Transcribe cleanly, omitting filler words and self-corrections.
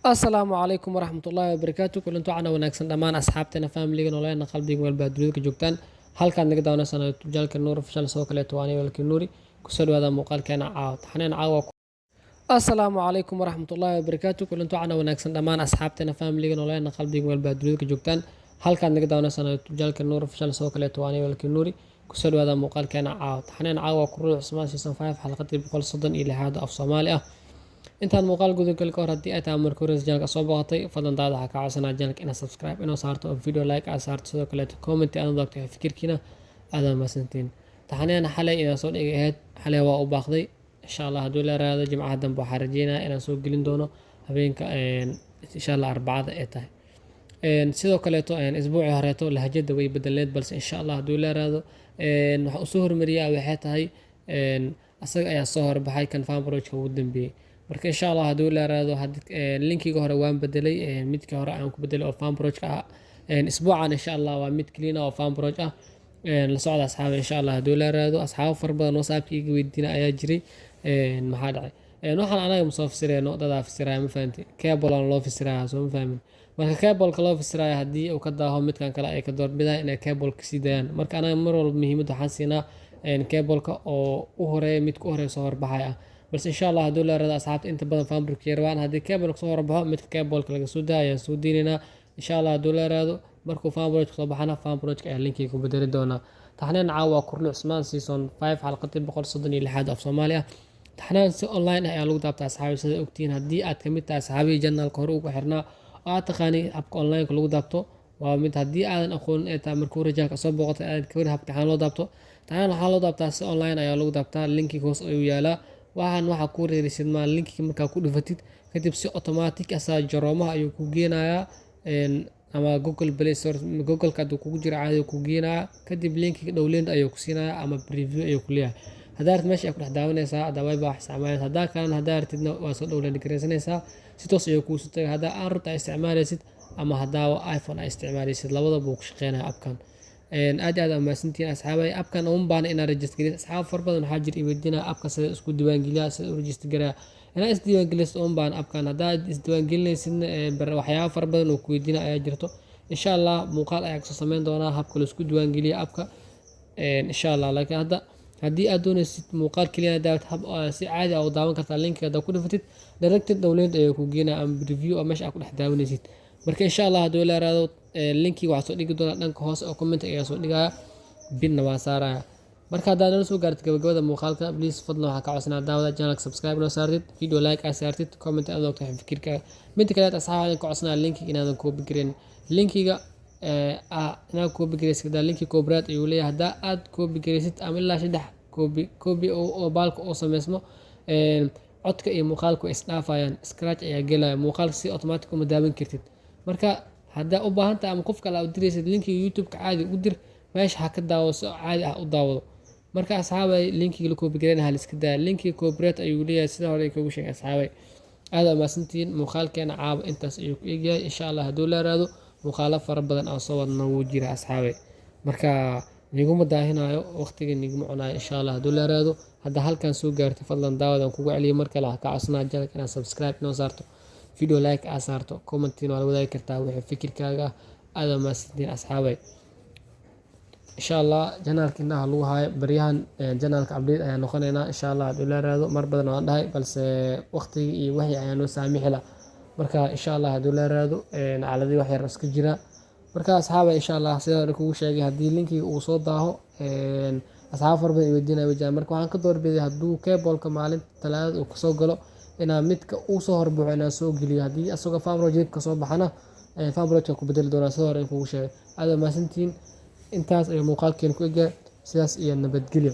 Asalaamu calaykum waraxmatullaahi wabarakaatu. Kulanti wacan wanaagsan dhammaan asxaabteena, faamiliga, nololeena, qalbiga walba dunida ka joogtaan. Halkaad naga daawanaysan channelka Nuur Official. Sidoo kaleeto waa aniga walaalkiin Nuuri. Kusoo dhawaada muuqaalkeena caawa, taxaneen caawa. Asalaamu calaykum waraxmatullaahi wabarakaatu. Kulanti wacan wanaagsan dhammaan asxaabteena, faamiliga, nololeena, qalbiga walba dunida ka joogtaan. Halkaad naga daawanaysan channelka Nuur Official. Sidoo kaleeto waa aniga walaalkiin Nuuri. Kusoo dhawaada muuqaalkeena caawa, taxaneen caawa, Kurul Cusmaan season 5, xalqadii 136aad, af Soomaali ah. Intaan muuqaal gudagal ka hor, haddii ay tahay marka hore channelka soo booqatay, fadlan daada waxaa kaa codsanaa channelka inaad subscribe inoo saarto oo video like aad saarto, sidoo kaleeto comment aad wadaagto fikirkiina. Aad mahadsantiin. Taxaneen xalay inaan soo dhigay ahayd, xalay waa u baaqday. Insha Allah hadduu la raado, Jimcaha dambe waxaa rajeynaya inaan soo gelin doono, habeenka insha Allah Arbacada ay tahay. Sidoo kaleeto isbuucii horeeto lahjada way bedeleed, balse insha Allah hadduu la raado waxaa usoo hormariyaa waxay tahay asaga ayaa soo horbaxay kan fanprojka ugu dambeeyey. Marka insha Allah hadduu la raado, linkiga hore waan bedelay, midka hore aan ku bedelay oo fanprojka ah. Isbuucan insha Allah waa mid clean ah oo fanproj ah. La socda asxaaba, insha Allah hadduu la raado. Asxaabo fara badan WhatsAppka iga weydiina ayaa jiray, maxaa dhacay? Waxaan anaga masoo fasireyno, dadaa fasiraya, ma fahanti? Cable aan loo fasiraya, soo ma fahmin? Marka cableka loo fasiraya, haddii uu ka daaho midkan kale, ay ka doorbidaan inay cableka sii daayaan. Marka anaga mar walba muhiimadda waxaan siinaa cableka oo u horeeya, midka u horeeya soo horbaxaya ah. Balse insha Allah hadduu la rado, asxaabta inta badan fanprojka rabaan. Haddii cableka soo horbaxo, midka cableka laga soo daaya ayaan soo deynaynaa insha Allah hadduu la raado. Markuu fanprojka soo baxana, fanprojka ayaa linkiga ku bedeli doonaa. Taxneen caawa waa Kurlu Cusmaan season 5, xalqadii 136aad, af Soomaali ah. Taxnaan si online ah ayaa lagu daabtaa, asxaabi, sida ogtihiin. Haddii aad kamid tahay asxaabihii channelka hore ugu xirnaa oo aad taqaani habka online-ka lagu daabto, waa mid. Haddii aadan aqoonin, ee tahay markuu rajaanka soo booqatay, aad kawar habka taxnaan loo daabto. Taxnaan waxaa loo daabtaa si online ayaa lagu daabtaa. Linkiga hoos ayuu yaalaa. Waxaan waxaa ku reerisid maa, linkiga markaa ku dhufatid kadib, si automatic asaa Chromeha ayuu ku geenayaa ama Google Play Store. Google-ka hadduu kugu jiro, caadi ku geenayaa. Kadib linkiga download ayuu ku siinayaa ama preview ayuu ku leeyahay. Haddaa rabtid, meesha ay ku dhex daawanaysaa. Haddaa wifi wax isticmaalaysa, haddaa kalena haddaa rabtidna, waa soo download garaysanaysaa, si toos ayuu kuusu tagay. Haddaa Android aa isticmaalaysid ama haddaa iPhone aa isticmaalaysid, labadaba wuu ku shaqeynaya appkan. Aad iyo aad aa mahadsantihiin, asxaabay. Appkan uma baahna inaad register gareysid. Asxaab fara badan waxaa jira iweydiinaya appka sida isku diiwaangeliyaa, sida u register gareeyaa. Inaad isdiiwaangelisid uma baahna appkan. Haddaa isdiiwaangelinaysidna, waxyaabo fara badan oo ku weydiinaya ayaa jirto. Insha Allah muuqaal ayaa kasoo sameyn doonaa habka laisku diiwaangeliyo appka, insha Allah. Laakiin hadda haddii aad doonaysid muuqaal keliya inaad daawatid, hab si caadi ah u daawan kartaa. Linkiga haddaa ku dhufatid, directed download ayuu ku geenaya ama preview oo meesha aad ku dhex daawanaysid. Marka insha Allah hadduu la yiraahdo, linkiga waxaa soo dhigi doonaa dhanka hoose oo comment ayaa soo dhigaya, pinna waa saaraya. Marka haddaad nala soo gaartid gabagabada muuqaalka, please, fadlan waxaa ka codsanaa daawada channelka subscribe noo saartid, video like aad saartid, comment aad ogtahay fikirkaaga. Midda kale, asxaab, waxaan ka codsanaa linkiga inaadan copy gareyn. Linkiga inaad copy gareysid, hadaa linki copyright ayuu leeyahay. Haddaa aad copy gareysid ama ilaa saddex copy copy oo baalka oo sameysmo, codka iyo muuqaalka way isdhaafayaan, scratch ayaa gelaya, muuqaalka si automatic uma daawan kartid. Marka haddaa u baahan tahay ama qof kale aad u diraysid, linkiga YouTube-ka caadi u dir, meesha ha ka daawado, si caadi ah u daawado. Marka asxaabay, linkiga la copy gareyn ha la iska daaya. Linkiga copyright ayuu leeyahay, sida hore kugu sheegay. Asxaabay, aad aa mahadsantihiin. Muuqaalkeena caawa intaas ayuu ku egyahay. Insha Allah hadduu la yiraahdo, muuqaalo fara badan aan soo wadna wuu jira, asxaabay. Marka niguma daahinayo, waqtiga niguma cunayo. Insha Allah hadduu la yiraahdo, hadda halkan soo gaartay, fadlan daawadan kugu celiyo mar kale, waxaa ka codsanaa channelka inaad subscribe noo saarto, video like aad saarto, commentina waa la wadaagi kartaa wixii fikirkaaga ah. Aad aa mahadsantihiin, asxaabay. Insha Allah channelka indhaha lagu haayo. Baryahan channelka update ayaan noqoneynaa, insha Allah hadduu la yiraahdo. Mar badan waan dhahay, balse waqtigii iyo wixii ayaa noo saamixi la. Marka insha Allah hadduu la yiraahdo, caladii wax yar iska jira. Marka asxaaba, insha Allah sida hore kugu sheegay, haddii linkiga uu soo daaho, asxaab fara badan i weydiinaya way jiraan. Marka waxaan ka doorbiday hadduu cableka maalinta Talaadada uu kasoo galo, inaan midka uu soo horbaxo inaan soo geliyo. Haddii asagoo farm project kasoo baxana, farm project ku bedeli doonaa, sida hore kugu sheegay. Aad waa mahadsantihiin. Intaas ayuu muuqaalkeena ku egyahay. Sidaas iyo nabadgelyo.